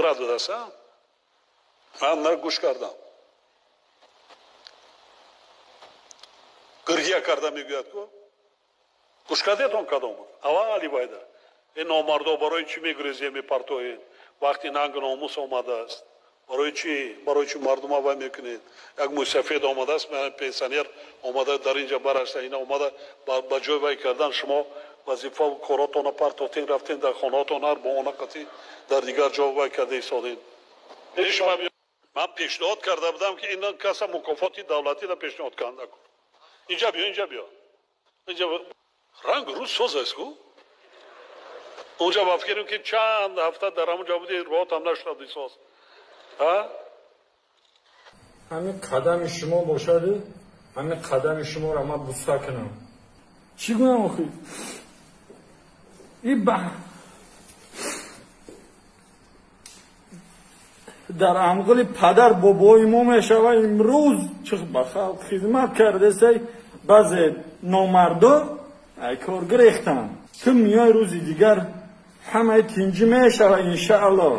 Медбрат будаст, ман гӯш кардам. Гирья карда мегӯяд ку. Гӯш кардетон кадом буд? Аввал Алибайда. Ин номардо барои чӣ мегурезем, мепартоед? Вақти нанг номус омадааст. Барои чӣ? Барои чӣ мардума вай мекунед? Як мусафед омадааст, пенсионер омада дар инҷа барашта, ина омада ба ҷой вай кардан, шумо вазифа коротона партофтен, рафтен дар хонаотон, ҳар бо она қатӣ дар дигар ҷо вай карда истодед. Ман пешниҳод карда будам, ки ин каса мукофоти давлатиро пешниҳод карда. Инҷа биё, инҷа биё. Инҷа ранг рӯз соз аст ку? Онҷа ба фикрем, ки чанд ҳафта дар ҳамон ҷо буди, роҳатам нашуд соз. Ҳамин қадами шумо бошад, ҳамин қадами шуморо ман буста кунам. Чӣ гунам охи? И ба дар амғили падар бобои мо мешава, имрӯз чӣ ба халқ хизмат кардесай, баъзе номардо ай кор гирехтанд. Ту миёи рӯзи дигар ҳамаи тинҷӣ мешава, иншааллоҳ,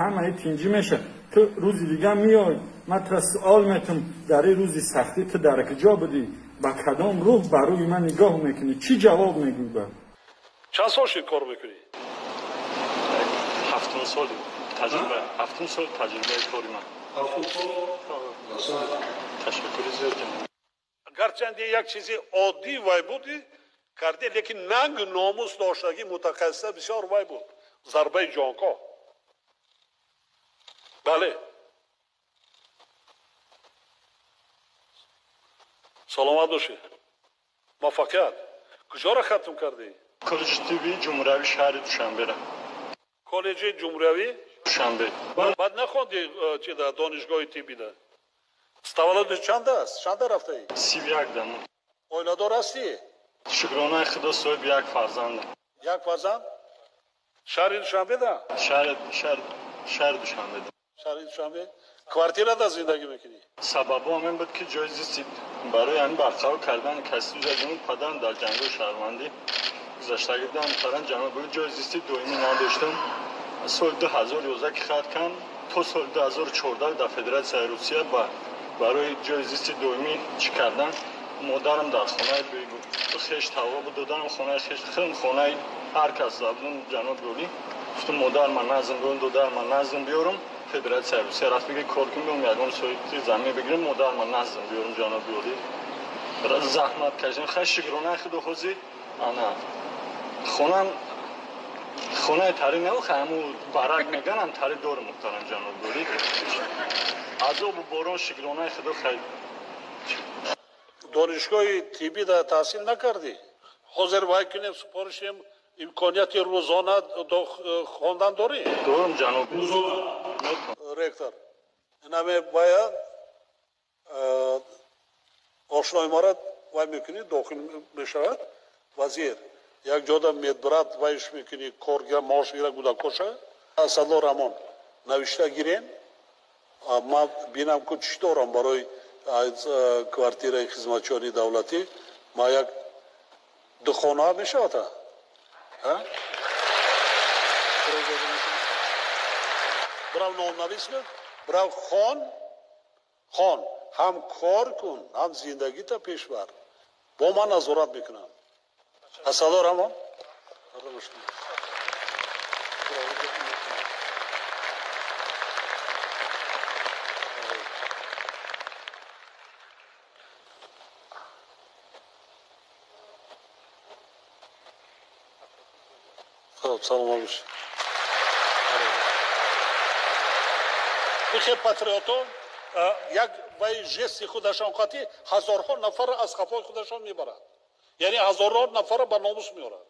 ҳамаи тинҷӣ мешава. Ту рӯзи дигар миёй, ман тура суол метам, дар ин рӯзи сахтӣ ту дар куҷо будӣ, ба кадом рӯҳ ба рӯи ман нигоҳ мекунӣ, чӣ ҷавоб мегӯӣ? Ба чанд сол шид кор мекунӣ? 7 сол таҷриба, 7 сол таҷрибаи кори ман. 7 сол? Ташаккури зиёд. Гарчанде як чизи оддӣ вай буди карде, лекин нанг номус доштагӣ мутахассиса бисёр вай буд. Зарбаи ҷонкоҳ. Бале. Саломат бошед. Муваффақият. Куҷоро хатм кардӣ? Коллеҷи тиббии ҷумҳуриявии шаҳри Душанбера. Коллеҷи ҷумҳуриявӣ? Душанбе. Баъд нахондӣ чи да донишгоҳи тиббида? Таваллуди чанд аст? Чанда рафтаӣ? 31 дамо. Оиладор ҳастӣ? Шукронаи Худо, соҳиби як фарзандам. Як фарзанд? Шаҳри Душанбеда? Шаҳри Душанбеда. Шаҳри Душанбе? Квартирада зиндагӣ мекунӣ? Сабабо ҳамин буд, ки ҷои зисти барои ҳамин барқарор кардани касби ҷамъ падарам дар ҷангои шаҳрвандӣ гузаштагӣ будам, падарам ҷамъ буд, ҷои зисти доимӣ надоштам. Соли 2011 ки хат кардам, то соли 2014 дар Федератсияи Русия барои ҷои зисти доимӣ чӣ кардан, модарам дар хонаи хеш тавба буд, додарам хонаи хеш, худам хонаи ҳар кас забудам ҷаноби олӣ. Гуфтам модар ман назм биёрам, додар ман назм биёрам, Федератсияи Русия рафт бигир кор кун, биём ягон соҳиби замин бигирем, модар ман назм биёрам ҷаноби олӣ. Заҳмат кашидам, хай шукронаи Худо ҳозир ана хонам хонаи тари не, хай ҳамун барак меганам, тари дорам муҳтарам ҷаноби олӣ. Азобу борон шукронаи Худо хай. Донишгоҳи тиббӣ да таҳсил накардӣ? Ҳозир вай кунем, супоришем, имконияти рӯзона хондан дорӣ? Дорам ҷаноб. Рӯзона? Ректор, инаме бояд ошнои мора вай мекунӣ, дохил мешавад вазир. Як ҷода медбрат вайш мекунӣ, коргар маош гира гудакоша. Асадулло Рамон навишта гирем, ман бинам ку чӣ дорам барои квартираи хизматчиёни давлатӣ. Ма як ду хона мешавад? Бирав номнавис кун, бирав хон, хон, ҳам кор кун, ҳам зиндагита пеш бар. Бо ман назорат мекунам. Асадулло Рамон. Саломат бошед. Ихе патриотон як вай жести худашон қатӣ ҳазорҳо нафарро аз қафои худашон мебарад. Яъне ҳазорҳо нафарро ба номус меорад.